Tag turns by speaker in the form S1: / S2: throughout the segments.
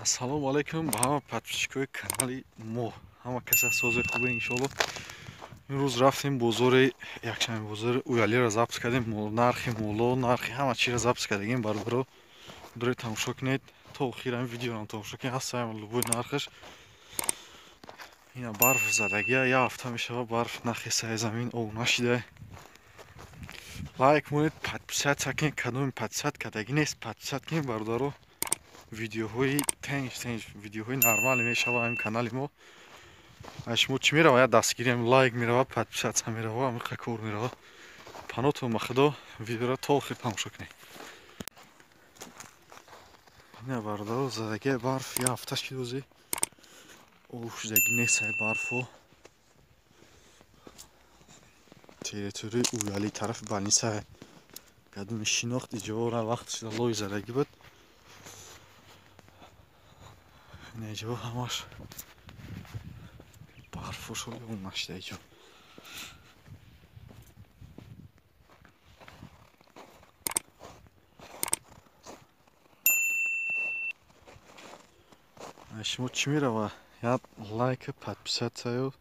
S1: Ассалому алайкум ба ҳама подписчикои канали мо. Ҳама каса сози хубе иншоалло. Имрӯз рафтем бозори якшанбе, бозори Уялиро запис кардем. Нархи моло, нархи ҳама чиро запис кардагим бародаро. Дуред тамошо кунед то охир ҳамин видеоро тамошо кунед. Ҳастаям любой нархаш. Ина барф задагия, як ҳафта мешава барф нахесае замин об нашида. Лайк монед, подписаться кунед, кадоми подписать кардагӣ нест, подписать кунед бародаро. Видеоҳои тенҷ тенҷ, видеоҳои нормалӣ мешава ҳамин канали мо. А шумо чӣ мерава? Я дастгириам лайк мерава, подписаться мерава, ҳамин кор мерава. Панотон ба худо, видеоро то охир тамошо кунед. Ина бародаро, задагия барф як ҳафта шуд, ози об шудагӣ нест барфо. Территорияи Уяли тарафи больница кадоми шинохт иҷора вақт шуда лой задагӣ буд. Инаҷо ҳамаш барфошо об нашида иҷо. Шумо чӣ мерава? Як лайк, подписатсияю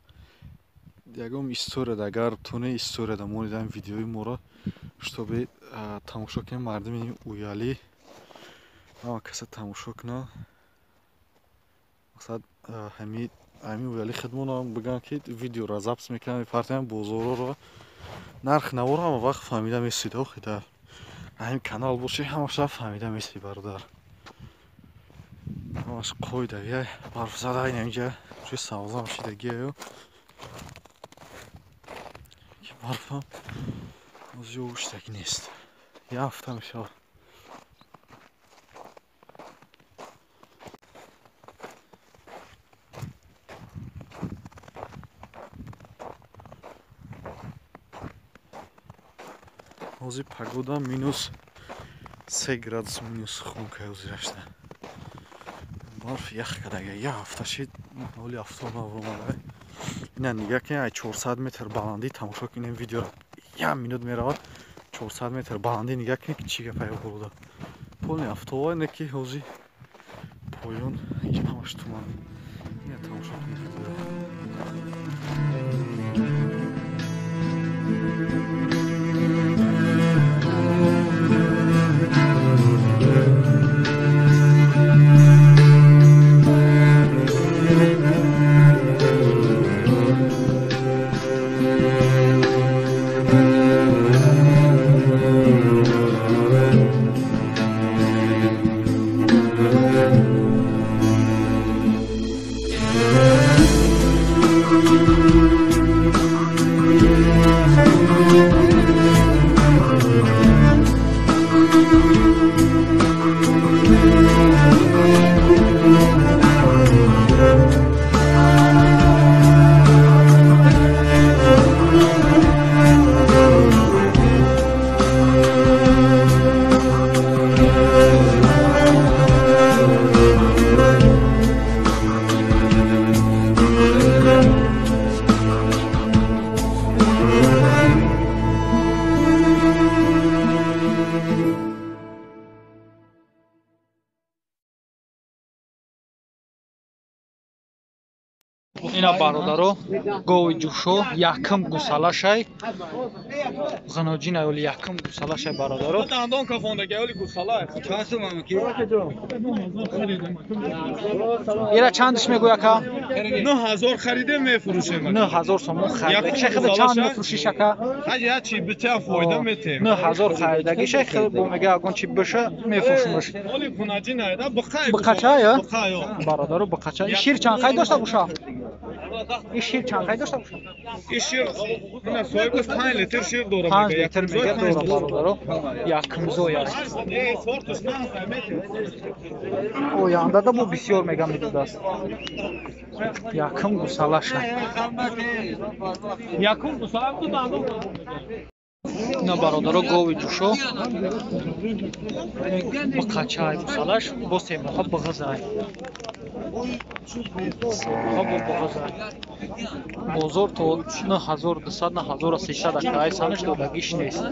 S1: ягон историяда, агар туне историяда монидам видеои моро, чтобы тамошо кунем мардуми Уяли, ҳама каса тамошо кунад. Мақсад ҳамин Уяли хидмонам бигӯям ки видеоро запис мекунам, мепартоям бозорҳоро, нарх наворо ҳама вақт фаҳмида месид. Охи дар ҳамин канал бошӣ ҳамаша фаҳмида месид бародар. Ҳамаш қоидавия барф зада ина инҷа ҷои савзам шидагиаю ки барфам ози об шидагӣ нест. Як ҳафта мешавад. Ҳозир погода -3 градус минус хунукай ҳозир рашта. Барф ях кардага, як ҳафта шид, ҳоли ҳафтон навромада. Ина нигаҳ кунед, ай 400 метр баландӣ тамошо кунем видеоро. Як минут меравад, 400 метр баландӣ нигаҳ кунед ки чӣ гапае болода. Полни ҳафтова не ки ҳозир поён ҳамаш туман. Ина тамошо кунед видеоро.
S2: Ина бародаро, гови ҷӯшо якм гусалашай ғиноҷина оли якм гусалашай бародаро.
S3: Дандон кафондаги оли гусала.
S2: Ира чандиш мегӯй ака?
S3: 9000 харидем мефурӯшем.
S2: 9000 сомон харидагиша хеле чанд мефурӯшиш ака?
S3: Ҳаҷ як чи битя фоида метем.
S2: 9000 харидагиша хеле бо мега ягон чи биша мефурӯшмаш.
S3: Оли ғиноҷина да бақай.
S2: Бақача я?
S3: Бақай.
S2: Бародаро бақача. Шир чанд қай дошта боша? Ин шир чанд қай дошта боша?
S3: Ин шир ина соҳибаш 5 литр шир дора
S2: мега. 5 литр мега дора бародаро. Якмзой аст. Оянда да бо бисёр мега медодааст. Якм гусалаша.
S3: Якм гусала ку дандон.
S2: Ина бародаро гови ҷӯшо бақачай гусалаш бо се моҳа бағызай. Бозор то 9200 9300 акай санаш додагиш нест.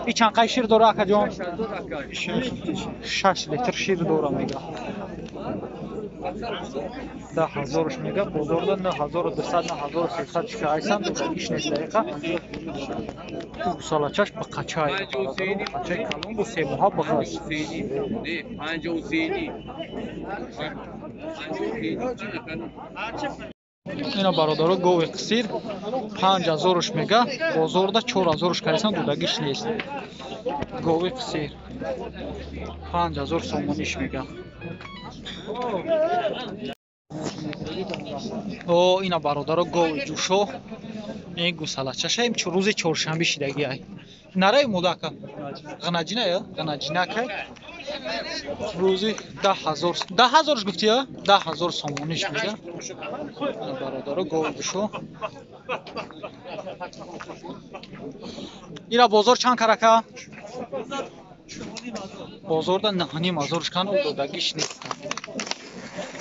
S2: И чанд қай шир дора акаҷон? 6 литр шир дора мега. 10000 мега, бозорда 9200, 9300 шика айсан, додагиш нест дақиқа. Гусалачаш ба қачай, қачай калон бо се моҳа бағаз. Ина бародаро гови қисир 5000 мега, бозорда 4000 кайсан, додагиш нест. Гови қисир 5000 сомониш мега. О, ина бародаро гови ҷӯшо, ин гусалачаша им рӯзи чоршанбе шидаги ай. Нараи модака. Ғнаҷина я? Ғнаҷинакай. Рӯзи 10000, 10000 гуфти я? 10000 сомониш мега. Бародаро гови ҷӯшо. Ира бозор чанд карака? Бозорда 9500 кан додагиш нест.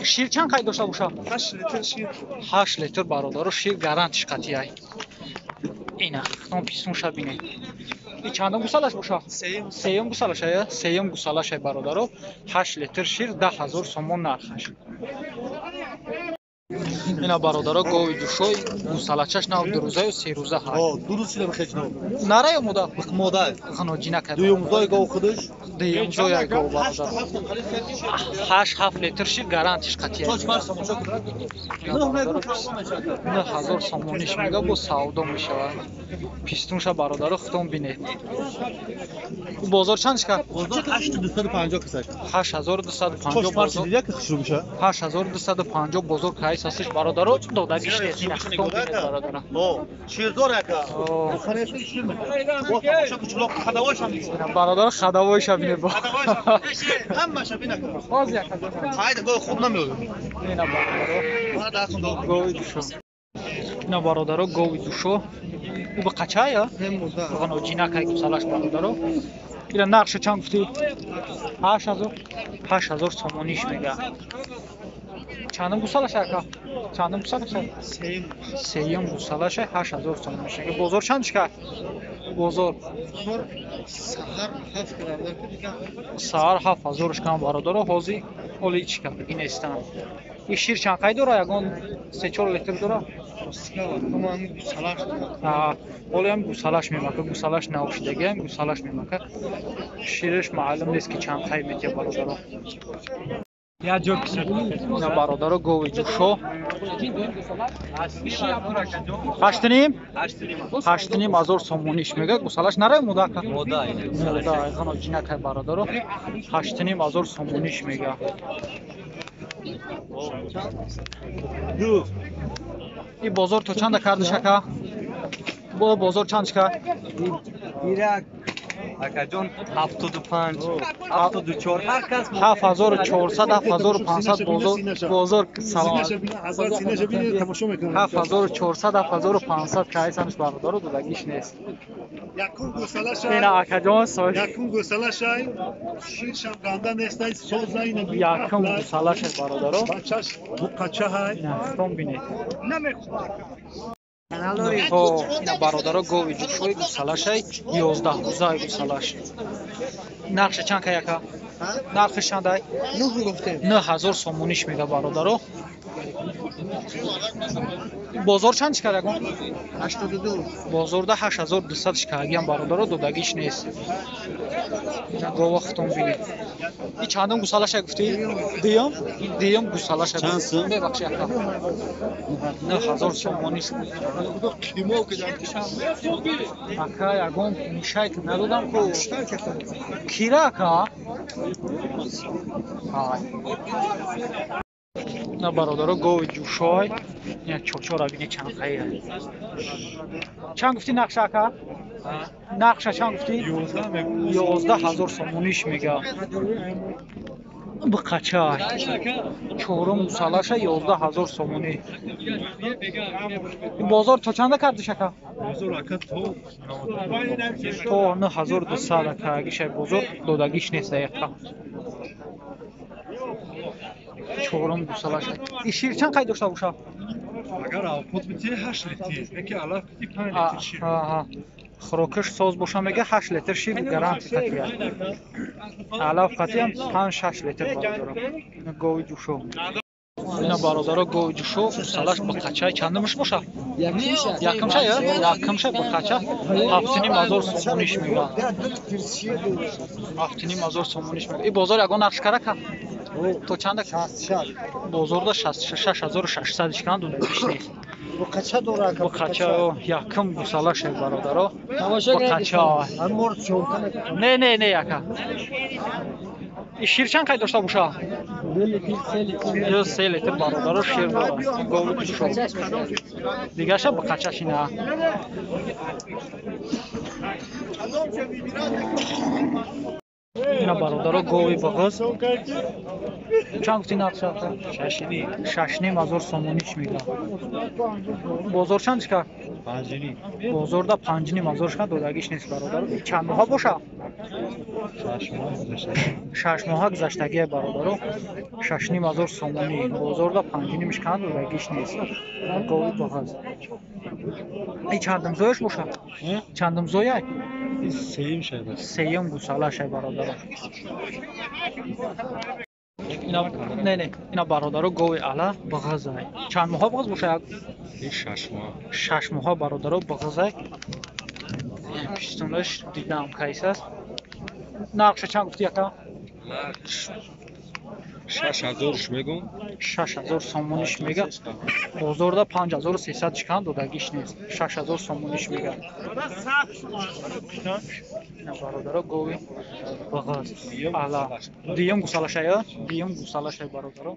S2: Шир чанд қай дошта боша?
S3: 8 литр шир.
S2: 8 литр бародаро шир гарантиш қатъи. Ина, хтон писун шабине. И чандум гусалаш боша? Сеюм гусалаш ая? Сеюм гусалаш ай бародаро. 8 литр шир 10000 сомон нархаш. Ина бародаро гови ҷӯшои гусалачаш нав ду рӯзаю се рӯза ҳай.
S4: О, ду рӯз шида бихеч нав.
S2: Нарай омода?
S4: Мода.
S2: Ғноҷина карда.
S4: Дуюмзои гов худаш.
S2: Дуюмзои гов бародаро. 8-7 литр шир гарантиш қатъи. 9000 сомониш мега, бо савдо мешавад. Пистунша бародаро худтон бинед. Бозор чанд шикар?
S4: Бозор 8250 кисаш.
S2: 8250 бозор.
S4: Як хушру меша.
S2: 8250 бозор кайс ҳастиш бародаро, додагиш нест. Ина худтон бинед бародаро.
S4: О, ширдор яка. Бухареси шир мекунад. Бо тамошо кучулоқ хадавош ҳам нест.
S2: Бародаро хадавош бинед.
S4: Ҳамаша бинед.
S2: Боз яка.
S4: Хайда гов хуб намеояд.
S2: Ина бародаро. Гови ҷӯшо. Ина бародаро гови ҷӯшо. Ӯ ба қачая? Ғаноҷинакай гусалаш бародаро. Ира нақша чанд гуфтӣ? 8000. 8000 сомониш мега. Чандум гусалаш ака? Чандум гусалаш? Сеюм гусалаш 8000 сомониш мега. Бозор чанд шикар? Бозор саҳар 7000 шикан бародаро, ҳозир оли чӣ кардагӣ нестанд. И шир чанд қай дора? Ягон 3-4 литр дора? Оли ҳам гусалаш мемака, гусалаш навшидаги ҳам гусалаш мемака. Шириш маълум нест ки чанд қай метия бародаро. Ина бародаро гови ҷӯшо. 8.5? 8.5 сомониш мега, гусалаш нарай модака? Мода, ғаноҷинакай бародаро. 8.5 сомониш мега. И бозор то чанда кардиш ака? Бо бозор чанд шика?
S5: Ирак акаҷон 75, 74 ҳар кас
S2: 7400, 7500 бозор, бозор салом. 7400, 7500 кайсанш бародаро додагиш нест.
S6: Якум гусалаш.
S2: Ина акаҷон сой.
S6: Якум гусалаш ай ширшам ганда нестай созай на.
S2: Якум гусалаш бародаро.
S6: Бачаш буқача ҳай.
S2: Ина худтон бинед. Ина бародаро гови ҷӯшои гусалашай 11 рӯзаи гусалаш. Нархша чанд кай ака? Нархш чандай? 9000 сомониш мега бародаро. Бозор чанд шикар ягон?
S5: 82.
S2: Бозорда 8200 шикарагиам бародаро, додагиш нест. Ина гова худтон бинед. И чандум гусалаша гуфтӣ? Дуюм? Дуюм гусалаша.
S4: Чанд сум?
S2: Бебахши ака. 9000 сомониш. Ака ягон мишайк надодам ку. Кира ака? Ҳай. На бародаро гови ҷӯшой. Ина чорчора бинед чанд қайра. Чанд гуфтӣ нақша ака? Нақша чанд гуфтӣ? 11000 сомониш мега. Бқачай. Чорум гусалаша 11000 сомонӣ. Бозор то чанда кардиш ака?
S3: Бозор ака то
S2: 9200 ака. Гишай бозор додагиш нест дақиқа. Чорум гусалаша. И шир чанд қай дошта боша?
S3: Агар авқот бити 8 литр, яки алаф бити 5 литр шир.
S2: Хӯрокиш соз боша мега 8 литр шир гаранти қатъия. Алаф қатъиям 5-6 литр бародаро. Гови ҷӯшо. Ина бародаро гови ҷушо гусалаш биқачай чандумаш боша? Якумша я? Якумша биқача 7,5 ҳазор сомониш мега. 7,5 ҳазор сомониш мега. И бозор ягон нарх карака? То чанда? Бозорда 66 600 ишкан додагиш нест.
S6: Букача дора ака.
S2: Биқача якум гусалаше бародаро. Биқача. Не, не, не яка. И шир чанд қай дошта боша? 3 литр бародаро шир дорад. Гови ҷушо. Дигаша биқачаш ина. Ина бародаро гови бағыз. Чанд гуфти нархша? 6,5 ҳазор сомониш мега. Бозор чанд шикар? Бозорда 5,5 ҳазор шикар додагиш нест бародаро. Чанд моҳа боша? 6 моҳа гузаштагия бародаро. 6,5 ҳазор сомонӣ. Бозорда 5,5 шикар додагиш нест. Гови бағыз. И чандумзояш боша? Чандумзояй? Сеюм гусалашай бародаро. Не, не, ина бародаро гови ала бағызай. Чанд моҳа бағыз боша? 6 моҳа бародаро бағызай. Пиштунаш дидам кайс аст. Нархша чанд гуфти яка?
S3: 6 ҳазорш мегум.
S2: 6 ҳазор сомониш мега. Бозорда 5300 шикан додагиш нест. 6 ҳазор сомониш мега. Ина бародаро гови бағыз ала. Дуюм гусалашая? Дуюм гусалашай бародаро.